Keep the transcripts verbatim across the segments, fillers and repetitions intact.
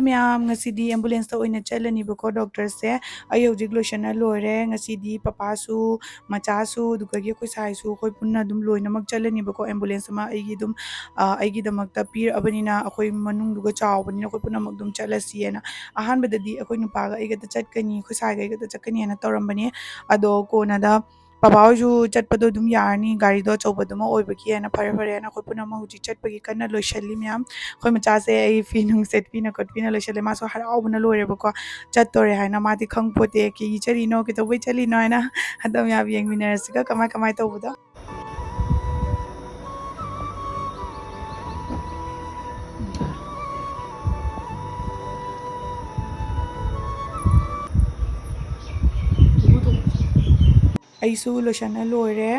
ꯃꯌꯥꯝ, ꯉꯁꯤꯗꯤ ambulance ꯇ ꯑꯣꯏꯅ ꯆꯠꯂꯅꯤꯕꯀꯣ doctor ꯁꯦ꯫ ꯑꯩ ꯍꯧꯖꯤꯛ ꯂꯣꯏꯁꯟꯅ ꯂꯣꯏꯔꯦ꯫ ꯉꯁꯤꯗꯤ ꯄꯄꯥꯁꯨ, ꯃꯆꯥꯁꯨ, ꯑꯗꯨꯗꯒꯤ ꯑꯩꯈꯣꯏ ꯁꯥꯏꯁꯨ, ꯑꯩꯈꯣꯏ ꯄꯨꯟꯅ ꯑꯗꯨꯝ ꯂꯣꯏꯅꯃꯛ ꯆꯠꯂꯅꯤꯕꯀꯣ꯫ Ambulance ꯑꯃ ꯑꯩꯒꯤ ꯑꯗꯨꯝ, ꯑ, ꯑꯩꯒꯤꯗꯃꯛꯇ ꯄꯤꯔꯛꯑꯕꯅꯤꯅ, ꯑꯩꯈꯣꯏ ꯃꯅꯨꯡꯗꯨꯒ ꯆꯥꯎꯕꯅꯤꯅ ꯑꯩꯈꯣꯏ ꯄꯨꯝꯅꯃꯛ ꯑꯗꯨꯝ ꯆꯠꯂꯁꯤꯅ꯫ ꯑꯍꯥꯟꯕꯗꯗꯤ ꯑꯩꯈꯣꯏ ꯅꯨꯄꯥꯒ ꯑꯩꯒꯗ ꯆꯠꯀꯅꯤ, ꯑꯩꯈꯣꯏ ꯁꯥꯏꯒ ꯑꯩꯒꯗ ꯆꯠꯀꯅꯤ ꯍꯥꯏꯅ ꯇꯧꯔꯝꯕꯅꯦ꯫ ꯑꯗꯣ ꯀꯣꯟꯅꯗ ꯄꯄꯥ ꯍꯣꯏꯁꯨ ꯆꯠꯄꯗꯣ ꯑꯗꯨꯝ ꯌꯥꯔꯅꯤ, ꯒꯥꯔꯤꯗꯣ ꯑꯆꯧꯕꯗꯨꯃ ꯑꯣꯏꯕꯒꯤ ꯍꯥꯏꯅ ꯐꯔꯦ ꯐꯔꯦ ꯍꯥꯏꯅ ꯑꯩꯈꯣꯏ ꯄꯨꯝꯅꯃꯛ ꯍꯧꯖꯤꯛ ꯆꯠꯄꯒꯤ ꯀꯟꯅ ꯂꯣꯏꯁꯜꯂꯤ ꯃꯌꯥꯝ꯫ ꯑꯩꯈꯣꯏ ꯃꯆꯥꯁꯦ ꯑꯩ ꯐꯤ ꯅꯨꯡ ꯁꯦꯠꯄꯤꯅ ꯈꯣꯠꯄꯤꯅ ꯂꯣꯏꯁꯜꯂꯦ꯫ ꯃꯥꯁꯨ ꯍꯔꯥꯎꯕꯅ ꯂꯣꯏꯔꯦꯕꯀꯣ꯫ ꯆꯠꯇꯣꯔꯦ ꯍꯥꯏꯅ ꯃꯥꯗꯤ ꯈꯪꯄꯣꯠꯇꯦ, "ꯀꯩꯒꯤ ꯆꯠꯂꯤꯅꯣ, ꯀꯩꯗꯧꯕꯩ ꯆꯠꯂꯤꯅꯣ?" ꯍꯥꯏꯅ꯫ ꯑꯗꯣ ꯃꯌꯥꯝ ꯌꯦꯡꯃꯤꯟꯅꯔꯁꯤꯒ ꯀꯃꯥꯏ ꯀꯃꯥꯏ ꯇꯧꯕꯗꯣ꯫ ꯑꯩꯁꯨ ꯂꯣꯏꯁꯟꯅ ꯂꯣꯏꯔꯦ꯫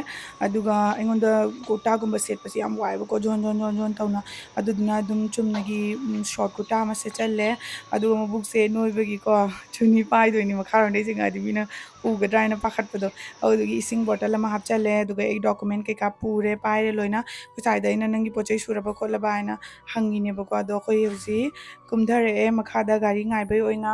ꯑꯗꯨꯒ ꯑꯩꯉꯣꯟꯗ ꯀꯨꯔꯇꯥꯒꯨꯝꯕ ꯁꯦꯠꯄꯁꯦ ꯌꯥꯝ ꯋꯥꯏꯕꯀꯣ, ꯖꯣꯟ ꯖꯣꯟ ꯖꯣꯟ ꯖꯣꯟ ꯇꯧꯅ꯫ ꯑꯗꯨꯗꯨꯅ ꯑꯗꯨꯝ ꯆꯨꯝꯅꯒꯤ, ꯎꯝ, short ꯀꯨꯔꯇꯥ ꯑꯃ ꯁꯦꯠꯆꯜꯂꯦ꯫ ꯑꯗꯨꯒ ꯃꯕꯨꯛꯁꯦ ꯅꯣꯏꯕꯒꯤꯀꯣ, ꯆꯨꯅꯤ ꯄꯥꯏꯗꯣꯏꯅꯤ ꯃꯈꯥꯔꯣꯝꯗꯩ ꯆꯤꯡꯉꯛꯑꯗꯤ ꯃꯤꯅ ꯎꯒꯗ꯭ꯔꯥ ꯍꯥꯏꯅ ꯄꯥꯈꯠꯄꯗꯣ꯫ ꯑꯗꯨꯗꯨꯒꯤ ꯏꯁꯤꯡ bottle ꯑꯃ ꯍꯥꯞꯆꯜꯂꯦ꯫ ꯑꯗꯨꯒ ꯑꯩ document ꯀꯩꯀꯥ ꯄꯨꯔꯦ, ꯄꯥꯏꯔꯦ ꯂꯣꯏꯅ꯫ ꯑꯩꯈꯣꯏ ꯁꯥꯏꯗ ꯑꯩꯅ, "ꯅꯪꯒꯤ ꯄꯣꯠ ꯆꯩ ꯁꯨꯔꯕ ꯈꯣꯠꯂꯕ?" ꯍꯥꯏꯅ ꯍꯪꯉꯤꯅꯦꯕꯀꯣ꯫ ꯑꯗꯣ ꯑꯩꯈꯣꯏ ꯍꯧꯖꯤꯛ ꯀꯨꯝꯊꯔꯛꯑꯦ ꯃꯈꯥꯗ ꯒꯥꯔꯤ ꯉꯥꯏꯕꯩ ꯑꯣꯏꯅ꯫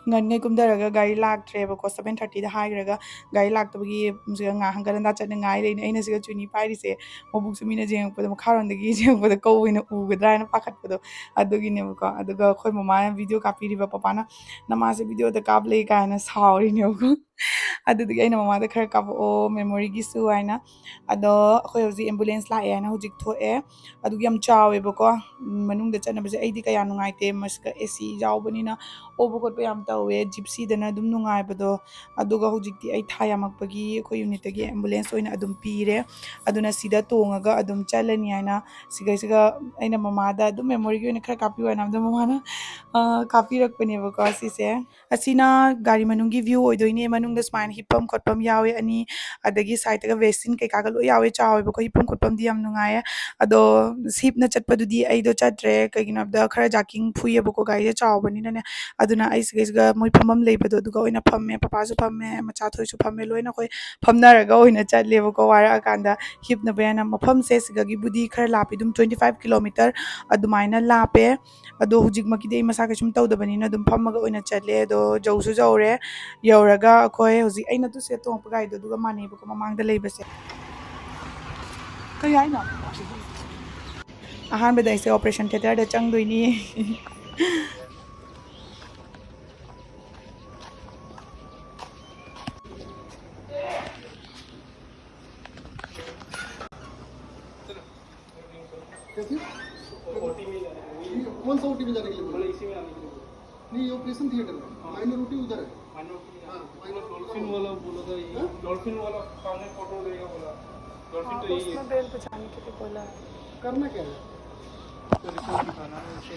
ꯉꯟꯉꯩ ꯀꯨꯝꯊꯔꯒ ꯒꯥꯔꯤ ꯂꯥꯛꯇ꯭ꯔꯦꯕꯀꯣ, seven thirty ꯗ ꯍꯥꯏꯈ꯭ꯔꯒ ꯒꯥꯔꯤ ꯂꯥꯛꯇꯕꯒꯤ ꯁꯤꯗ ꯉꯥ-, ꯍꯪꯒꯠ ꯍꯟꯗꯥ ꯆꯠꯅꯉꯥꯏ ꯂꯩꯅ ꯑꯩꯅ ꯁꯤꯗ ꯆꯨꯅꯤ ꯄꯥꯏꯔꯤꯁꯦ꯫ ꯃꯕꯨꯛꯁꯨ ꯃꯤꯅ ꯌꯦꯡꯉꯛꯄꯗ, ꯃꯈꯥꯔꯣꯝꯗꯒꯤ ꯌꯦꯡꯉꯛꯄꯗ ꯀꯧ ꯑꯣꯏꯅ ꯎꯒꯗ꯭ꯔꯥ ꯍꯥꯏꯅ ꯄꯥꯈꯠꯄꯗꯣ ꯑꯗꯨꯒꯤꯅꯦꯕꯀꯣ꯫ ꯑꯗꯨꯒ ꯑꯩꯈꯣꯏ ꯃꯃꯥꯅ video ꯀꯥꯞꯄꯤꯔꯤꯕ, ꯄꯄꯥꯅ "ꯅꯃꯥꯁꯦ video ꯗ ꯀꯥꯞ ꯂꯩ" ꯀꯥꯏꯅ ꯁꯥꯎꯔꯤꯅꯦꯕꯀꯣ꯫ ꯑꯗꯨꯗꯨꯒꯤ ꯑꯩꯅ ꯃꯃꯥꯗ ꯈꯔ ꯀꯥꯞꯄꯛꯑꯣ, memory ꯒꯤꯁꯨ ꯍꯥꯏꯅ꯫ ꯑꯗꯣ ꯑꯩꯈꯣꯏ ꯍꯧꯖꯤꯛ ambulance ꯂꯥꯛꯑꯦ ꯍꯥꯏꯅ ꯍꯧꯖꯤꯛ ꯊꯣꯛꯑꯦ꯫ ꯑꯗꯨꯒꯤ ꯌꯥꯝ ꯆꯥꯎꯋꯦꯕꯀꯣ꯫ ꯎꯝ, ꯃꯅꯨꯡꯗ ꯆꯠꯅꯕꯁꯦ ꯑꯩꯗꯤ ꯀꯌꯥ ꯅꯨꯡꯉꯥꯏꯇꯦ꯫ ꯃꯁꯤꯒ AC ꯌꯥꯎꯕꯅꯤꯅ ꯑꯣꯕ ꯈꯣꯠꯄ ꯌꯥꯝ ꯇꯧꯋꯦ꯫ Gypsy ꯗꯅ ꯑꯗꯨꯝ ꯅꯨꯡꯉꯥꯏꯕꯗꯣ꯫ ꯑꯗꯨꯒ ꯍꯧꯖꯤꯛꯇꯤ ꯑꯩ ꯊꯥ ꯌꯥꯝꯃꯛꯄꯒꯤ ꯑꯩꯈꯣꯏ unit ꯇꯒꯤ ambulance ꯑꯣꯏꯅ ꯑꯗꯨꯝ ꯄꯤꯔꯦ꯫ ꯑꯗꯨꯅ ꯁꯤꯗ ꯇꯣꯡꯉꯒ ꯑꯗꯨꯝ ꯆꯠꯂꯅꯤ ꯍꯥꯏꯅ ꯁꯤꯒꯩꯁꯤꯒ ꯑꯩꯅ ꯃꯃꯥꯗ ꯑꯗꯨꯝ memory ꯒꯤ ꯑꯣꯏꯅ ꯈꯔ ꯀꯥꯞꯄꯤꯌꯨ ꯍꯥꯏꯅ ꯑꯗꯨꯝ ꯃꯃꯥꯅ, ꯑ, ꯀꯥꯞꯄꯤꯔꯛꯄꯅꯦꯕꯀꯣ ꯁꯤꯁꯦ꯫ ꯑꯁꯤꯅ ꯒꯥꯔꯤ ꯃꯅꯨꯡꯒꯤ view ꯑꯣꯏꯗꯣꯏꯅꯦ꯫ ꯃꯅꯨꯡ ꯃꯅꯨꯡꯗ ꯁꯨꯃꯥꯏꯅ ꯍꯤꯞꯐꯝ ꯈꯣꯠꯐꯝ ꯌꯥꯎꯋꯦ ꯑꯅꯤ, ꯑꯗꯒꯤ ꯁꯥꯏꯠꯇꯒ ꯕꯦꯁꯤꯟ ꯀꯩꯀꯥꯒ ꯂꯣꯏ ꯌꯥꯎꯋꯦ, ꯆꯥꯎꯋꯦꯕꯀꯣ꯫ ꯍꯤꯞꯐꯝ ꯈꯣꯠꯐꯝꯗꯤ ꯌꯥꯝ ꯅꯨꯡꯉꯥꯏꯌꯦ꯫ ꯑꯗꯣ ꯍꯤꯞꯅ ꯆꯠꯄꯗꯨꯗꯤ ꯑꯩꯗꯣ ꯆꯠꯇ꯭ꯔꯦ, ꯀꯩꯒꯤꯅꯣ ꯍꯥꯏꯕꯗ ꯈꯔ ꯖꯥꯀꯤꯡ ꯐꯨꯏꯌꯦꯕꯀꯣ, ꯒꯥꯔꯤꯁꯦ ꯆꯥꯎꯕꯅꯤꯅꯅꯦ꯫ ꯑꯗꯨꯅ ꯑꯩ ꯁꯤꯒꯩꯁꯤꯒ ꯃꯣꯏ ꯐꯝꯐꯝ ꯂꯩꯕꯗꯣ ꯑꯗꯨꯒ ꯑꯣꯏꯅ ꯐꯝꯃꯦ, ꯄꯄꯥꯁꯨ ꯐꯝꯃꯦ, ꯃꯆꯥ ꯊꯣꯏꯁꯨ ꯐꯝꯃꯦ, ꯂꯣꯏꯅ ꯑꯩꯈꯣꯏ ꯐꯝꯅꯔꯒ ꯑꯣꯏꯅ ꯆꯠꯂꯦꯕꯀꯣ꯫ ꯋꯥꯔꯛꯑꯀꯥꯟꯗ ꯍꯤꯞꯅꯕ ꯍꯥꯏꯅ꯫ ꯃꯐꯝꯁꯦ ꯁꯤꯗꯒꯤꯕꯨꯗꯤ ꯈꯔ ꯂꯥꯞꯄꯤ, ꯑꯗꯨꯝ twenty five kilometer ꯑꯗꯨꯃꯥꯏꯅ ꯂꯥꯞꯄꯦ꯫ ꯑꯗꯣ ꯍꯧꯖꯤꯛꯃꯛꯀꯤꯗꯤ ꯑꯩ ꯃꯁꯥ ꯀꯩꯁꯨꯝ ꯇꯧꯗꯕꯅꯤꯅ ꯑꯗꯨꯝ ꯐꯝꯃꯒ ꯑꯣꯏꯅ ꯆꯠꯂꯦ꯫ ꯑꯗꯣ ꯌꯧꯁꯨ ꯌꯧꯔꯦ꯫ ꯌꯧꯔꯒ ꯑꯩꯈꯣꯏ ꯍꯧꯖꯤꯛ ꯑꯩꯅ ꯇꯨꯁꯦ ꯇꯣꯡꯉꯛꯄ ꯒꯥꯔꯤꯗꯣ ꯑꯗꯨꯒ ꯃꯥꯟꯅꯩꯕꯀꯣ, ꯃꯃꯥꯡꯗ ꯂꯩꯕꯁꯦ꯫ ꯀꯩ ꯍꯥꯏꯅꯣ? ꯑꯍꯥꯟꯕꯗ ꯑꯩꯁꯦ operation theatreꯗ ꯆꯪꯗꯣꯏꯅꯤ꯫ कैसे? ओटी में जाने के लिए। कौन सा ओटी में जाने के लिए बोला? बोला इसी में आने के लिए बोला। नहीं, ये ऑपरेशन थिएटर है। हाँ। माइनर ओटी उधर है। माइनर ओटी में हाँ, जाने के लिए। माइनर ओटी डॉल्फिन वाला बोला था ये। हाँ? डॉल्फिन वाला सामने फोटो लेगा बोला। डॉल्फिन हाँ, तो यही है। उसमें बेल बजाने के लिए बोला है। करना क्या है? तो रिपोर्ट दिखाना है, उसको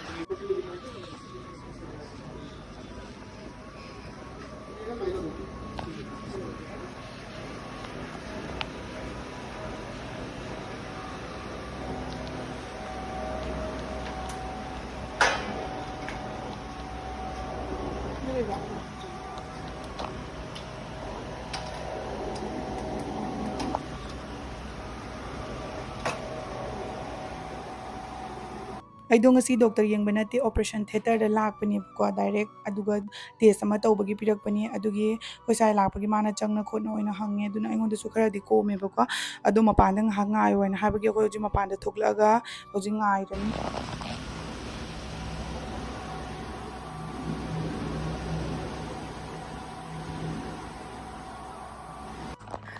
ꯑꯩꯗꯣ ꯉꯁꯤ ꯗꯣꯛꯇꯔ ꯌꯦꯡꯕ ꯅꯠꯇꯦ, operation theatreꯗ ꯂꯥꯛꯄꯅꯦꯕꯀꯣ, direct꯫ ꯑꯗꯨꯒ test ꯑꯃ ꯇꯧꯕꯒꯤ ꯄꯤꯔꯛꯄꯅꯤ꯫ ꯑꯗꯨꯒꯤ ꯑꯩꯈꯣꯏ ꯁ꯭ꯋꯥꯏ ꯂꯥꯛꯄꯒꯤ ꯃꯥꯅ ꯆꯪꯅ ꯈꯣꯠꯅ ꯑꯣꯏꯅ ꯍꯪꯉꯦ꯫ ꯑꯗꯨꯅ ꯑꯩꯉꯣꯟꯗꯁꯨ ꯈꯔꯗꯤ ꯀꯣꯝꯃꯦꯕꯀꯣ꯫ ꯑꯗꯣ ꯃꯄꯥꯟꯗ ꯉꯥꯏꯍꯥꯛ ꯉꯥꯏꯌꯣ ꯍꯥꯏꯅ ꯍꯥꯏꯕꯒꯤ ꯑꯩꯈꯣꯏ ꯍꯧꯖꯤꯛ ꯃꯄꯥꯟꯗ ꯊꯣꯛꯂꯛꯑꯒ ꯍꯧꯖꯤꯛ ꯉꯥꯏꯔꯅꯤ꯫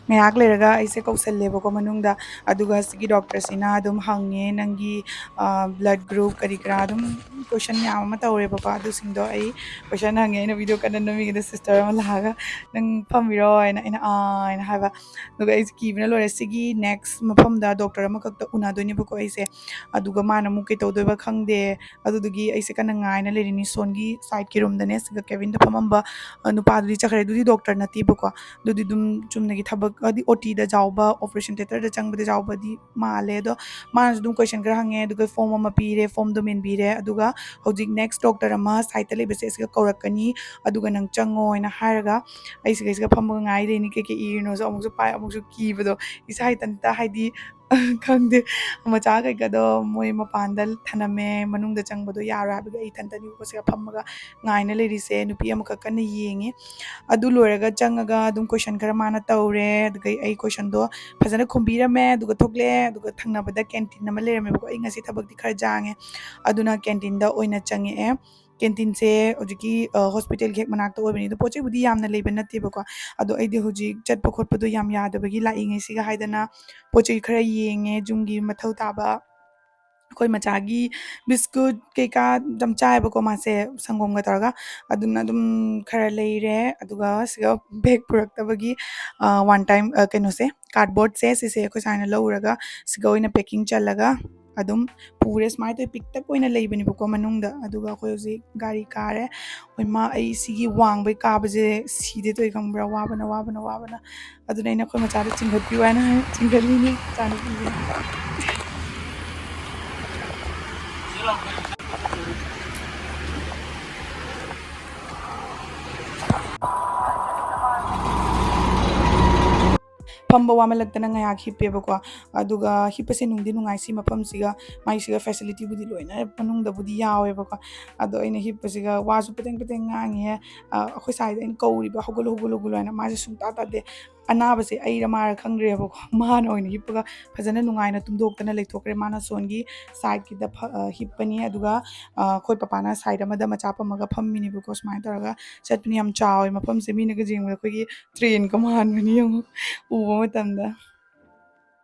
ꯉꯥꯏꯍꯥꯛ ꯂꯩꯔꯒ ꯑꯩꯁꯦ ꯀꯧꯁꯜꯂꯦꯕꯀꯣ ꯃꯅꯨꯡꯗ꯫ ꯑꯗꯨꯒ ꯁꯤꯒꯤ ꯗꯣꯛꯇꯔꯁꯤꯅ ꯑꯗꯨꯝ ꯍꯪꯉꯦ, "ꯅꯪꯒꯤ ꯕ꯭ꯂꯠ ꯒ꯭ꯔꯨꯞ ꯀꯔꯤ ꯀꯔꯥ?" ꯑꯗꯨꯝ ꯀꯣꯏꯁꯟ ꯃꯌꯥꯝ ꯑꯃ ꯇꯧꯔꯦꯕꯀꯣ꯫ ꯑꯗꯨꯁꯤꯡꯗꯣ ꯑꯩ ꯀꯣꯏꯁꯟ ꯍꯪꯉꯦ, ꯑꯩꯅ ꯚꯤꯗꯤꯑꯣ ꯀꯟꯅ ꯅꯝꯃꯤꯉꯩꯗ ꯁꯤꯁꯇꯔ ꯑꯃ ꯂꯥꯛꯑꯒ, "ꯅꯪ ꯐꯝꯃꯤꯔꯣ?" ꯍꯥꯏꯅ ꯑꯩꯅ, "ꯑꯥ" ꯍꯥꯏꯅ ꯍꯥꯏꯕ꯫ ꯑꯗꯨꯒ ꯑꯩꯁꯦ ꯀꯤꯕꯅ ꯂꯣꯏꯔꯦ꯫ ꯁꯤꯒꯤ ꯅꯦꯛꯁ ꯃꯐꯝꯗ ꯗꯣꯛꯇꯔ ꯑꯃꯈꯛꯇ ꯎꯅꯗꯣꯏꯅꯦꯕꯀꯣ ꯑꯩꯁꯦ꯫ ꯑꯗꯨꯒ ꯃꯥꯅ ꯑꯃꯨꯛ ꯀꯩ ꯇꯧꯗꯣꯏꯕ ꯈꯪꯗꯦ꯫ ꯑꯗꯨꯗꯨꯒꯤ ꯑꯩꯁꯦ ꯀꯟꯅ ꯉꯥꯏꯅ ꯂꯩꯔꯤꯅꯤ꯫ ꯁꯣꯟꯒꯤ ꯁꯥꯏꯠꯀꯤ ꯔꯨꯝꯗꯅꯦ, ꯁꯤꯒ ꯀꯦꯕꯤꯟꯗ ꯐꯝꯃꯝꯕ, ꯑ, ꯅꯨꯄꯥꯗꯨꯗꯤ ꯆꯠꯈ꯭ꯔꯦ꯫ ꯑꯗꯨꯗꯤ ꯗꯣꯛꯇꯔ ꯅꯠꯇꯦꯕꯀꯣ꯫ ꯑꯗꯨꯗꯤ ꯑꯗꯨꯝ ꯆꯨꯝꯅꯒꯤ ꯊꯕꯛ, ꯍꯥꯏꯗꯤ ꯑꯣ ꯇꯤꯗ ꯌꯥꯎꯕ, ꯑꯣꯄꯔꯦꯁꯟ ꯊꯤꯌꯦꯇꯔꯗ ꯆꯪꯕꯗ ꯌꯥꯎꯕꯗꯤ ꯃꯥꯜꯂꯦ꯫ ꯑꯗꯣ ꯃꯥꯅꯁꯨ ꯑꯗꯨꯝ ꯀꯣꯏꯁꯟ ꯈꯔ ꯍꯪꯉꯦ, ꯑꯗꯨꯒ ꯐꯣꯝ ꯑꯃ ꯄꯤꯔꯦ, ꯐꯣꯝꯗꯣ ꯃꯦꯟꯕꯤꯔꯦ꯫ ꯑꯗꯨꯒ ꯍꯧꯖꯤꯛ ꯅꯦꯛꯁ ꯗꯣꯛꯇꯔ ꯑꯃ ꯁꯥꯏꯠꯇ ꯂꯩꯕꯁꯦ ꯑꯁꯤꯒ ꯀꯧꯔꯛꯀꯅꯤ, ꯑꯗꯨꯒ ꯅꯪ ꯆꯪꯉꯣ ꯍꯥꯏꯅ ꯍꯥꯏꯔꯒ ꯑꯩꯁꯤꯒꯩꯁꯤꯒ ꯐꯝꯃꯒ ꯉꯥꯏ ꯂꯩꯅꯤ꯫ ꯀꯩꯀꯩ ꯏꯔꯤꯅꯣꯁꯨ ꯑꯃꯨꯛꯁꯨ ꯄꯥꯏ, ꯑꯃꯨꯛꯁꯨ ꯀꯤꯕꯗꯣ ꯏꯁꯥ ꯏꯊꯟꯇ, ꯍꯥꯏꯗꯤ ꯈꯪꯗꯦ, ꯃꯆꯥ ꯀꯩꯀꯥꯗꯣ ꯃꯣꯏ ꯃꯄꯥꯟꯗ ꯊꯅꯝꯃꯦ, ꯃꯅꯨꯡꯗ ꯆꯪꯕꯗꯣ ꯌꯥꯔꯣꯏ ꯍꯥꯏꯕꯒꯤ ꯑꯩ ꯏꯊꯟꯇꯅꯤꯀꯣ ꯁꯤꯗ ꯐꯝꯃꯒ ꯉꯥꯏꯅ ꯂꯩꯔꯤꯁꯦ꯫ ꯅꯨꯄꯤ ꯑꯃꯈꯛ ꯀꯟꯅ ꯌꯦꯡꯉꯤ꯫ ꯑꯗꯨ ꯂꯣꯏꯔꯒ ꯆꯪꯉꯒ ꯑꯗꯨꯝ ꯀꯣꯏꯁꯟ ꯈꯔ ꯃꯥꯅ ꯇꯧꯔꯦ, ꯑꯗꯨꯒ ꯑꯩ ꯀꯣꯏꯁꯟꯗꯣ ꯐꯖꯅ ꯈꯨꯝꯕꯤꯔꯝꯃꯦ꯫ ꯑꯗꯨꯒ ꯊꯣꯛꯂꯛꯑꯦ꯫ ꯑꯗꯨꯒ ꯊꯪꯅꯕꯗ ꯀꯦꯟꯇꯤꯟ ꯑꯃ ꯂꯩꯔꯝꯃꯦꯕꯀꯣ꯫ ꯑꯩ ꯉꯁꯤ ꯊꯕꯛꯇꯤ ꯈꯔ ꯖꯥꯡꯉꯦ, ꯑꯗꯨꯅ ꯀꯦꯟꯇꯤꯟꯗ ꯑꯣꯏꯅ ꯆꯪꯉꯛꯑꯦ꯫ ꯀꯦꯟꯇꯤꯟꯁꯦ ꯍꯧꯖꯤꯛꯀꯤ, ꯑ, ꯍꯣꯁꯄꯤꯇꯥꯜꯒꯤ ꯍꯦꯛ ꯃꯅꯥꯛꯇ ꯑꯣꯏꯕꯅꯤ꯫ ꯑꯗꯣ ꯄꯣꯠ ꯆꯩꯕꯨꯗꯤ ꯌꯥꯝꯅ ꯂꯩꯕ ꯅꯠꯇꯦꯕꯀꯣ꯫ ꯑꯗꯣ ꯑꯩꯗꯤ ꯍꯧꯖꯤꯛ ꯆꯠꯄ ꯈꯣꯠꯄꯗꯣ ꯌꯥꯝ ꯌꯥꯗꯕꯒꯤ ꯂꯥꯛꯏꯉꯩꯁꯤꯒ ꯍꯥꯏꯗꯅ ꯄꯣꯠ ꯆꯩ ꯈꯔ ꯌꯦꯡꯉꯦ, ꯌꯨꯝꯒꯤ ꯃꯊꯧ ꯇꯥꯕ꯫ ꯑꯩꯈꯣꯏ ꯃꯆꯥꯒꯤ ꯕꯤꯁꯀꯨꯠ ꯀꯩꯀꯥ ꯑꯗꯨꯝ ꯆꯥꯏꯕꯀꯣ ꯃꯥꯁꯦ, ꯁꯪꯒꯣꯝꯒ ꯇꯧꯔꯒ꯫ ꯑꯗꯨꯅ ꯑꯗꯨꯝ ꯈꯔ ꯂꯩꯔꯦ꯫ ꯑꯗꯨꯒ ꯁꯤꯒ ꯕꯦꯒ ꯄꯨꯔꯛꯇꯕꯒꯤ, ꯑ, ꯋꯥꯟ ꯇꯥꯏꯝ, ꯑ, ꯀꯩꯅꯣꯁꯦ, ꯀꯥꯔꯗꯕꯣꯔꯗꯁꯦ, ꯁꯤꯁꯦ ꯑꯩꯈꯣꯏ ꯁꯨꯃꯥꯏꯅ ꯂꯧꯔꯒ ꯁꯤꯒ ꯑꯣꯏꯅ ꯄꯦꯛꯀꯤꯡ ꯆꯜꯂꯒ ꯑꯗꯨꯝ ꯄꯨꯔꯦ꯫ ꯁꯨꯃꯥꯏꯅ ꯇꯧꯋꯤ, ꯄꯤꯛꯇꯛ ꯑꯣꯏꯅ ꯂꯩꯕꯅꯦꯕꯀꯣ ꯃꯅꯨꯡꯗ꯫ ꯑꯗꯨꯒ ꯑꯩꯈꯣꯏ ꯍꯧꯖꯤꯛ ꯒꯥꯔꯤ ꯀꯥꯔꯦ꯫ ꯍꯣꯏ ꯃꯥ, ꯑꯩ ꯁꯤꯒꯤ ꯋꯥꯡꯕꯩ ꯀꯥꯕꯁꯦ ꯁꯤꯗꯦ ꯇꯧꯋꯤ ꯈꯪꯕ꯭ꯔꯥ? ꯋꯥꯕꯅ, ꯋꯥꯕꯅ, ꯋꯥꯕꯅ꯫ ꯑꯗꯨꯅ ꯑꯩꯅ ꯑꯩꯈꯣꯏ ꯃꯆꯥꯗ ꯆꯤꯡꯈꯠꯄꯤꯌꯨ ꯍꯥꯏꯅ ꯍꯥꯏ, ꯆꯤꯡꯈꯠꯂꯤꯅꯦ ꯏꯆꯥꯅꯨꯄꯤꯁꯦ꯫ ꯐꯝꯕ ꯋꯥꯃꯜꯂꯛꯇꯅ ꯉꯥꯏꯍꯥꯛ ꯍꯤꯞꯄꯦꯕꯀꯣ꯫ ꯑꯗꯨꯒ ꯍꯤꯞꯄꯁꯦ ꯅꯨꯡꯗꯤ ꯅꯨꯡꯉꯥꯏ ꯁꯤ ꯃꯐꯝꯁꯤꯒ, ꯃꯥꯏꯁꯤꯒ ꯐꯦꯁꯤꯂꯤꯇꯤꯕꯨꯗꯤ ꯂꯣꯏꯅ ꯃꯅꯨꯡꯗꯕꯨꯗꯤ ꯌꯥꯎꯋꯦꯕꯀꯣ꯫ ꯑꯗꯣ ꯑꯩꯅ ꯍꯤꯞꯄꯁꯤꯒ ꯋꯥꯁꯨ ꯄꯦꯇꯦꯡ ꯄꯦꯇꯦꯡ ꯉꯥꯡꯉꯦ꯫ ꯑ, ꯑꯩꯈꯣꯏ ꯁꯥꯏꯗ ꯑꯩꯅ ꯀꯧꯔꯤꯕ, "ꯍꯧꯒꯠꯂꯨ, ꯍꯧꯒꯠꯂꯨ, ꯍꯧꯒꯠꯂꯨ" ꯍꯥꯏꯅ, ꯃꯥꯁꯦ ꯁꯨꯡꯇꯥ ꯇꯥꯗꯦ꯫ ꯑꯅꯥꯕꯁꯦ ꯑꯩꯔ ꯃꯥꯔ ꯈꯪꯗ꯭ꯔꯦꯕꯀꯣ꯫ ꯃꯥꯅ ꯑꯣꯏꯅ ꯍꯤꯞꯄꯒ ꯐꯖꯅ ꯅꯨꯡꯉꯥꯏꯅ ꯇꯨꯝꯊꯣꯛꯇꯅ ꯂꯩꯊꯣꯛꯈ꯭ꯔꯦ꯫ ꯃꯥꯅ ꯁꯣꯟꯒꯤ ꯁꯥꯏꯠꯀꯤꯗ ꯐ-, ꯑ, ꯍꯤꯞꯄꯅꯤ, ꯑꯗꯨꯒ, ꯑ, ꯑꯩꯈꯣꯏ ꯄꯄꯥꯅ ꯁꯥꯏꯠ ꯑꯃꯗ ꯃꯆꯥ ꯄꯝꯃꯒ ꯐꯝꯃꯤꯅꯦꯕꯀꯣ꯫ ꯁꯨꯃꯥꯏꯅ ꯇꯧꯔꯒ ꯆꯠꯄꯅꯤ꯫ ꯌꯥꯝ ꯆꯥꯎꯋꯦ ꯃꯐꯝꯁꯦ, ꯃꯤꯅꯒ ꯌꯦꯡꯕꯗ ꯑꯩꯈꯣꯏꯒꯤ ꯇ꯭ꯔꯦꯟꯒ ꯃꯥꯟꯕꯅꯤ ꯌꯦꯡꯉꯨ, ꯎꯕ ꯃꯇꯝꯗ꯫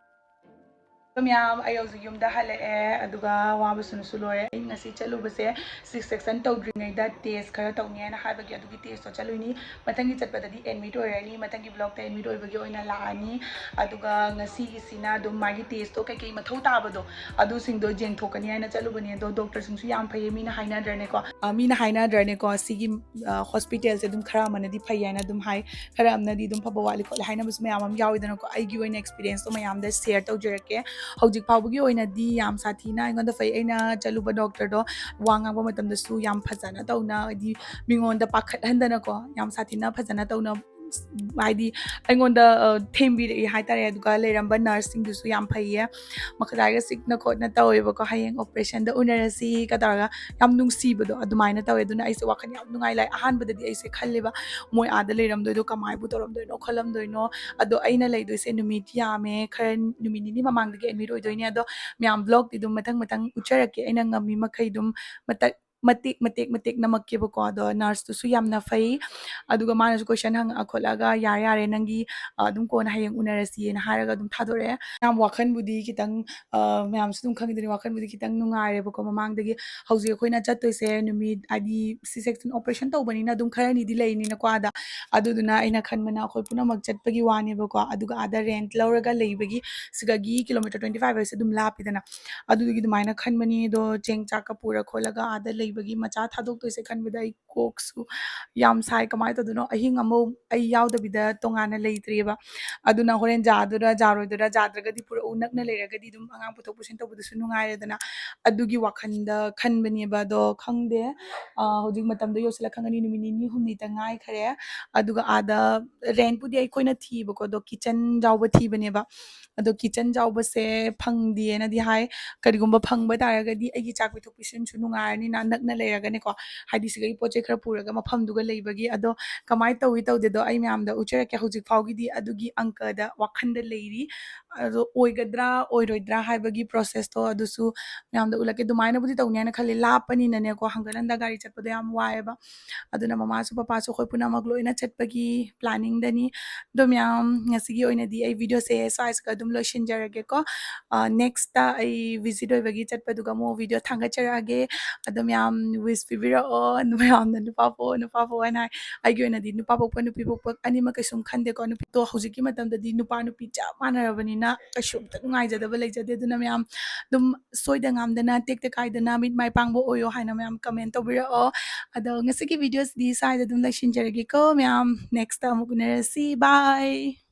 ꯑꯗꯣ ꯃꯌꯥꯝ, ꯑꯩ ꯍꯧꯖꯤꯛ ꯌꯨꯝꯗ ꯍꯜꯂꯛꯑꯦ, ꯑꯗꯨꯒ ꯋꯥꯕꯁꯨꯅꯁꯨ ꯂꯣꯏꯔꯦ꯫ ꯑꯩ ꯉꯁꯤ ꯆꯠꯂꯨꯕꯁꯦ ꯁꯤ ꯁꯦꯛꯁꯟ ꯇꯧꯗ꯭ꯔꯤꯉꯩꯗ ꯇꯦꯁ ꯈꯔ ꯇꯧꯅꯤ ꯍꯥꯏꯅ ꯍꯥꯏꯕꯒꯤ ꯑꯗꯨꯒꯤ ꯇꯦꯁꯇꯣ ꯆꯠꯂꯨꯏꯅꯤ꯫ ꯃꯊꯪꯒꯤ ꯆꯠꯄꯗꯗꯤ ꯑꯦꯗꯃꯤꯠ ꯑꯣꯏꯔꯅꯤ꯫ ꯃꯊꯪꯒꯤ ꯕ꯭ꯂꯣꯛꯇ ꯑꯦꯗꯃꯤꯠ ꯑꯣꯏꯕꯒꯤ ꯑꯣꯏꯅ ꯂꯥꯛꯑꯅꯤ꯫ ꯑꯗꯨꯒ ꯉꯁꯤꯒꯤꯁꯤꯅ ꯑꯗꯨꯝ ꯃꯥꯒꯤ ꯇꯦꯁꯇꯣ ꯀꯩꯀꯩ ꯃꯊꯧ ꯇꯥꯕꯗꯣ ꯑꯗꯨꯁꯤꯡꯗꯣ ꯌꯦꯡꯊꯣꯛꯀꯅꯤ ꯍꯥꯏꯅ ꯆꯠꯂꯨꯕꯅꯤ꯫ ꯑꯗꯣ ꯗꯣꯛꯇꯔꯁꯤꯡꯁꯨ ꯌꯥꯝ ꯐꯩꯌꯦ꯫ ꯃꯤꯅ ꯍꯥꯏꯅꯗ꯭ꯔꯅꯦꯀꯣ, ꯑ, ꯃꯤꯅ ꯍꯥꯏꯅꯗ꯭ꯔꯅꯦꯀꯣ, ꯁꯤꯒꯤ, ꯑ, ꯍꯣꯁꯄꯤꯇꯥꯜꯁꯦ ꯑꯗꯨꯝ ꯈꯔ ꯑꯃꯅꯗꯤ ꯐꯩ ꯍꯥꯏꯅ ꯑꯗꯨꯝ ꯍꯥꯏ, ꯈꯔ ꯑꯃꯅꯗꯤ ꯑꯗꯨꯝ ꯐꯕ ꯋꯥꯠꯂꯤ ꯈꯣꯠꯂꯤ ꯍꯥꯏꯅꯕꯁꯨ ꯃꯌꯥꯝ ꯑꯃ ꯌꯥꯎꯋꯤꯗꯅꯀꯣ꯫ ꯑꯩꯒꯤ ꯑꯣꯏꯅ ꯑꯦꯛꯁꯄꯤꯔꯤꯌꯦꯟꯁꯇꯣ ꯃꯌꯥꯝꯗ ꯁꯦꯌꯔ ꯇꯧꯖꯔꯛꯀꯦ꯫ ꯍꯧꯖꯤꯛ ꯐꯥꯎꯕꯒꯤ ꯑꯣꯏꯅꯗꯤ ꯌꯥꯝ ꯁꯥꯊꯤꯅ ꯑꯩꯉꯣꯟꯗ ꯐꯩ꯫ ꯑꯩꯅ ꯆꯠꯂꯨꯕ ꯗꯣꯛꯇꯔꯗꯣ ꯋꯥ ꯉꯥꯡꯕ ꯃꯇꯝꯗꯁꯨ ꯌꯥꯝ ꯐꯖꯅ ꯇꯧꯅ, ꯍꯥꯏꯗꯤ ꯃꯤꯉꯣꯟꯗ ꯄꯥꯈꯠꯍꯟꯗꯅꯀꯣ, ꯌꯥꯝ ꯁꯥꯊꯤꯅ ꯐꯖꯅ ꯇꯧꯅ, ꯍꯥꯏꯗꯤ ꯑꯩꯉꯣꯟꯗ, ꯑ, ꯊꯦꯝꯕꯤꯔꯛꯏ ꯍꯥꯏꯇꯥꯔꯦ꯫ ꯑꯗꯨꯒ ꯂꯩꯔꯝꯕ ꯅꯔꯁꯁꯤꯡꯗꯨꯁꯨ ꯌꯥꯝ ꯐꯩꯌꯦ꯫ ꯃꯈꯣꯏꯗꯥꯏꯒ ꯆꯤꯛꯅ ꯈꯣꯠꯅ ꯇꯧꯋꯦꯕꯀꯣ, "ꯍꯌꯦꯡ ꯑꯣꯄꯔꯦꯁꯟꯗ ꯎꯅꯔꯁꯤ" ꯀ ꯇꯧꯔꯒ ꯌꯥꯝ ꯅꯨꯡꯁꯤꯕꯗꯣ ꯑꯗꯨꯃꯥꯏꯅ ꯇꯧꯋꯦ꯫ ꯑꯗꯨꯅ ꯑꯩꯁꯦ ꯋꯥꯈꯜ ꯌꯥꯝ ꯅꯨꯡꯉꯥꯏ ꯂꯥꯏ꯫ ꯑꯍꯥꯟꯕꯗꯗꯤ ꯑꯩꯁꯦ ꯈꯜꯂꯦꯕ, "ꯃꯣꯏ ꯑꯥꯗ ꯂꯩꯔꯝꯗꯣꯏꯗꯣ ꯀꯃꯥꯏꯕꯨ ꯇꯧꯔꯝꯗꯣꯏꯅꯣ ꯈꯣꯠꯂꯝꯗꯣꯏꯅꯣ?" ꯑꯗꯣ ꯑꯩꯅ ꯂꯩꯗꯣꯏꯁꯦ ꯅꯨꯃꯤꯠ ꯌꯥꯝꯃꯦ, ꯈꯔ ꯅꯨꯃꯤꯠ ꯅꯤꯅꯤ ꯃꯃꯥꯡꯗꯒꯤ ꯑꯦꯗꯃꯤꯠ ꯑꯣꯏꯗꯣꯏꯅꯦ꯫ ꯑꯗꯣ ꯃꯌꯥꯝ ꯕ꯭ꯂꯣꯛꯇꯤ ꯑꯗꯨꯝ ꯃꯊꯪ ꯃꯊꯪ ꯎꯠꯆꯔꯛꯀꯦ, ꯑꯩꯅ ꯉꯝꯃꯤ ꯃꯈꯩ ꯑꯗꯨꯝ ꯃꯇꯠ ꯃꯇꯦꯛ ꯃꯇꯦꯛ ꯃꯇꯦꯛ ꯅꯝꯃꯛꯀꯦꯕꯀꯣ꯫ ꯑꯗꯣ ꯅꯔꯁꯇꯨꯁꯨ ꯌꯥꯝꯅ ꯐꯩ, ꯑꯗꯨꯒ ꯃꯥꯅꯁꯨ ꯀꯣꯏꯁꯟ ꯍꯪꯉꯛꯑ ꯈꯣꯠꯂꯒ, "ꯌꯥꯔꯦ ꯌꯥꯔꯦ, ꯅꯪꯒꯤ, ꯑ, ꯑꯗꯨꯝ ꯀꯣꯟꯅ ꯍꯌꯦꯡ ꯎꯅꯔꯁꯤꯅ" ꯍꯥꯏꯔꯒ ꯑꯗꯨꯝ ꯊꯥꯗꯣꯔꯛꯑꯦ꯫ ꯌꯥꯝ ꯋꯥꯈꯜꯕꯨꯗꯤ ꯈꯤꯇꯪ, ꯑ, ꯃꯌꯥꯝꯁꯨ ꯑꯗꯨꯝ ꯈꯪꯉꯤꯗꯨꯅꯤ, ꯋꯥꯈꯜꯕꯨꯗꯤ ꯈꯤꯇꯪ ꯅꯨꯡꯉꯥꯏꯔꯦꯕꯀꯣ꯫ ꯃꯃꯥꯡꯗꯒꯤ ꯍꯧꯖꯤꯛ ꯑꯩꯈꯣꯏꯅ ꯆꯠꯇꯣꯏꯁꯦ ꯅꯨꯃꯤꯠ, ꯍꯥꯏꯗꯤ ꯁꯤ ꯁꯦꯛꯁꯟ ꯑꯣꯄꯔꯦꯁꯟ ꯇꯧꯕꯅꯤꯅ ꯑꯗꯨꯝ ꯈꯔꯅꯤꯗꯤ ꯂꯩꯅꯤꯅꯀꯣ ꯑꯥꯗ꯫ ꯑꯗꯨꯗꯨꯅ ꯑꯩꯅ ꯈꯟꯕꯅ ꯑꯩꯈꯣꯏ ꯄꯨꯝꯅꯃꯛ ꯆꯠꯄꯒꯤ ꯋꯥꯅꯦꯕꯀꯣ꯫ ꯑꯗꯨꯒ ꯑꯥꯗ ꯔꯦꯟꯠ ꯂꯧꯔꯒ ꯂꯩꯕꯒꯤ, ꯁꯤꯗꯒꯤ ꯀꯤꯂꯣꯃꯤꯇꯔ ꯇ꯭ꯋꯦꯟꯇꯤ ꯐꯥꯏꯚ ꯍꯥꯏꯁꯦ ꯑꯗꯨꯝ ꯂꯥꯞꯄꯤꯗꯅ꯫ ꯑꯗꯨꯗꯨꯒꯤ ꯑꯗꯨꯃꯥꯏꯅ ꯈꯟꯕꯅꯤ꯫ ꯑꯗꯣ ꯆꯦꯡ ꯆꯥꯛꯀ ꯄꯨꯔ ꯈꯣꯠꯂꯒ ꯑꯥꯗ ꯂꯩꯕꯒꯤ ꯃꯆꯥ ꯊꯥꯗꯣꯛꯇꯣꯏꯁꯦ ꯈꯟꯕꯗ ꯑꯩ ꯀꯣꯛꯁꯨ ꯌꯥꯝ ꯁꯥꯏ꯫ ꯀꯃꯥꯏꯅ ꯇꯧꯗꯣꯏꯅꯣ? ꯑꯍꯤꯡ ꯑꯃ ꯑꯩ ꯌꯥꯎꯗꯕꯤꯗ ꯇꯣꯉꯥꯟꯅ ꯂꯩꯇ꯭ꯔꯦꯕ꯫ ꯑꯗꯨꯅ ꯍꯣꯔꯦꯟ ꯌꯥꯗꯣꯏꯔꯥ ꯌꯥꯔꯣꯏꯗꯣꯏꯔꯥ, ꯌꯥꯗ꯭ꯔꯒꯗꯤ ꯄꯨꯔꯛꯎ, ꯅꯛꯅ ꯂꯩꯔꯒꯗꯤ ꯑꯗꯨꯝ ꯑꯉꯥꯡ ꯄꯨꯊꯣꯛ ꯄꯨꯁꯤꯟ ꯇꯧꯕꯗꯁꯨ ꯅꯨꯡꯉꯥꯏꯔꯦꯗꯅ꯫ ꯑꯗꯨꯒꯤ ꯋꯥꯈꯜꯗ ꯈꯟꯕꯅꯦꯕ꯫ ꯑꯗꯣ ꯈꯪꯗꯦ, ꯑ, ꯍꯧꯖꯤꯛ ꯃꯇꯝꯗꯣ ꯌꯧꯁꯤꯜꯂꯛ ꯈꯪꯒꯅꯤ, ꯅꯨꯃꯤꯠ ꯅꯤꯅꯤ ꯍꯨꯝꯅꯤꯇ ꯉꯥꯏꯈꯔꯦ꯫ ꯑꯗꯨꯒ ꯑꯥꯗ ꯔꯦꯟꯠꯄꯨꯗꯤ ꯑꯩꯈꯣꯏꯅ ꯊꯤꯕꯀꯣ, ꯑꯗꯣ ꯀꯤꯠꯆꯟ ꯌꯥꯎꯕ ꯊꯤꯕꯅꯦꯕ꯫ ꯑꯗꯣ ꯀꯤꯠꯆꯟ ꯌꯥꯎꯕꯁꯦ ꯐꯪꯗꯦꯅꯗꯤ ꯍꯥꯏ꯫ ꯀꯔꯤꯒꯨꯝꯕ ꯐꯪꯕ ꯇꯥꯔꯒꯗꯤ ꯑꯩꯒꯤ ꯆꯥꯛ ꯄꯤꯊꯣꯛ ꯄꯤꯁꯤꯟꯁꯨ ꯅꯨꯡꯉꯥꯏꯔꯅꯤ, ꯅꯥꯟꯅ ꯅꯛꯅ ꯂꯩꯔꯒꯅꯦꯀꯣ, ꯍꯥꯏꯗꯤ ꯁꯤꯗꯒꯤ ꯄꯣꯠ ꯆꯩ ꯈꯔ ꯄꯨꯔꯒ ꯃꯐꯝꯗꯨꯒ ꯂꯩꯕꯒꯤ꯫ ꯑꯗꯣ ꯀꯃꯥꯏꯅ ꯇꯧꯏ ꯇꯧꯗꯦꯗꯣ ꯑꯩ ꯃꯌꯥꯝꯗ ꯎꯠꯆꯔꯛꯀꯦ꯫ ꯍꯧꯖꯤꯛ ꯐꯥꯎꯒꯤꯗꯤ ꯑꯗꯨꯒꯤ ꯑꯪꯀꯗ ꯋꯥꯈꯟꯗ ꯂꯩꯔꯤ꯫ ꯑꯗꯣ ꯑꯣꯏꯒꯗ꯭ꯔꯥ ꯑꯣꯏꯔꯣꯏꯗ꯭ꯔꯥ ꯍꯥꯏꯕꯒꯤ ꯄ꯭ꯔꯣꯁꯦꯁꯇꯣ ꯑꯗꯨꯁꯨ ꯃꯌꯥꯝꯗ ꯎꯠꯂꯛꯀꯦ꯫ ꯑꯗꯨꯃꯥꯏꯅꯕꯨꯗꯤ ꯇꯧꯅꯤ ꯍꯥꯏꯅ ꯈꯜꯂꯤ, ꯂꯥꯞꯄꯅꯤꯅꯅꯦꯀꯣ, ꯍꯪꯒꯠ ꯍꯟꯗ ꯒꯥꯔꯤ ꯆꯠꯄꯗꯣ ꯌꯥꯝ ꯋꯥꯏꯑꯦꯕ꯫ ꯑꯗꯨꯅ ꯃꯃꯥꯁꯨ ꯄꯄꯥꯁꯨ ꯑꯩꯈꯣꯏ ꯄꯨꯝꯅꯃꯛ ꯂꯣꯏꯅ ꯆꯠꯄꯒꯤ ꯄ꯭ꯂꯥꯅꯤꯡꯗꯅꯤ꯫ ꯑꯗꯣ ꯃꯌꯥꯝ, ꯉꯁꯤꯒꯤ ꯑꯣꯏꯅꯗꯤ ꯑꯩ ꯚꯤꯗꯤꯑꯣꯁꯦ ꯁ꯭ꯋꯥꯏꯁꯤꯒ ꯑꯗꯨꯝ ꯂꯣꯏꯁꯤꯟꯖꯔꯒꯦꯀꯣ꯫ ꯅꯦꯛꯁꯇ ꯑꯩ ꯚꯤꯖꯤꯠ ꯑꯣꯏꯕꯒꯤ ꯆꯠꯄꯗꯨꯒ ꯑꯃꯨꯛ ꯚꯤꯗꯤꯑꯣ ꯊꯥꯡꯒꯠꯆꯔꯛꯑꯒꯦ꯫ ꯑꯗꯣ ꯃꯌꯥꯝ ꯋꯤꯁ ꯄꯤꯕꯤꯔꯛꯑꯣ, ꯃꯌꯥꯝꯅ ꯅꯨꯄꯥ ꯄꯣꯛꯑꯣ, ꯅꯨꯄꯥ ꯄꯣꯛꯑꯣ ꯍꯥꯏꯅ ꯍꯥꯏ꯫ ꯑꯩꯒꯤ ꯑꯣꯏꯅꯗꯤ ꯅꯨꯄꯥ ꯄꯣꯛꯄ, ꯅꯨꯄꯤ ꯄꯣꯛꯄ ꯑꯅꯤꯃꯛ ꯀꯩꯁꯨꯝ ꯈꯟꯗꯦꯀꯣ꯫ ꯅꯨꯄꯤꯗꯣ ꯍꯧꯖꯤꯛꯀꯤ ꯃꯇꯝꯗꯗꯤ ꯅꯨꯄꯥ ꯅꯨꯄꯤ ꯆꯞ ꯃꯥꯟꯅꯔꯕꯅꯤꯅ ꯀꯩꯁꯨ ꯑꯝꯇ ꯅꯨꯡꯉꯥꯏꯖꯗꯕ ꯂꯩꯖꯗꯦ꯫ ꯑꯗꯨꯅ ꯃꯌꯥꯝ ꯑꯗꯨꯝ ꯁꯣꯏꯗ ꯉꯥꯝꯗꯅ, ꯇꯦꯛꯇ ꯀꯥꯏꯗꯅ, ꯃꯤꯠ ꯃꯥꯏ ꯄꯥꯡꯕ ꯑꯣꯏꯌꯣ ꯍꯥꯏꯅ ꯃꯌꯥꯝ ꯀꯃꯦꯟ ꯇꯧꯕꯤꯔꯛꯑꯣ꯫ ꯑꯗꯣ ꯉꯁꯤꯒꯤ ꯚꯤꯗꯤꯑꯣꯁꯤꯗꯤ ꯁ꯭ꯋꯥꯏꯗ ꯑꯗꯨꯝ ꯂꯣꯏꯁꯤꯟꯖꯔꯒꯦꯀꯣ ꯃꯌꯥꯝ꯫ ꯅꯦꯛꯁꯇ ꯑꯃꯨꯛ ꯎꯅꯔꯁꯤ꯫ ꯕꯥꯏ꯫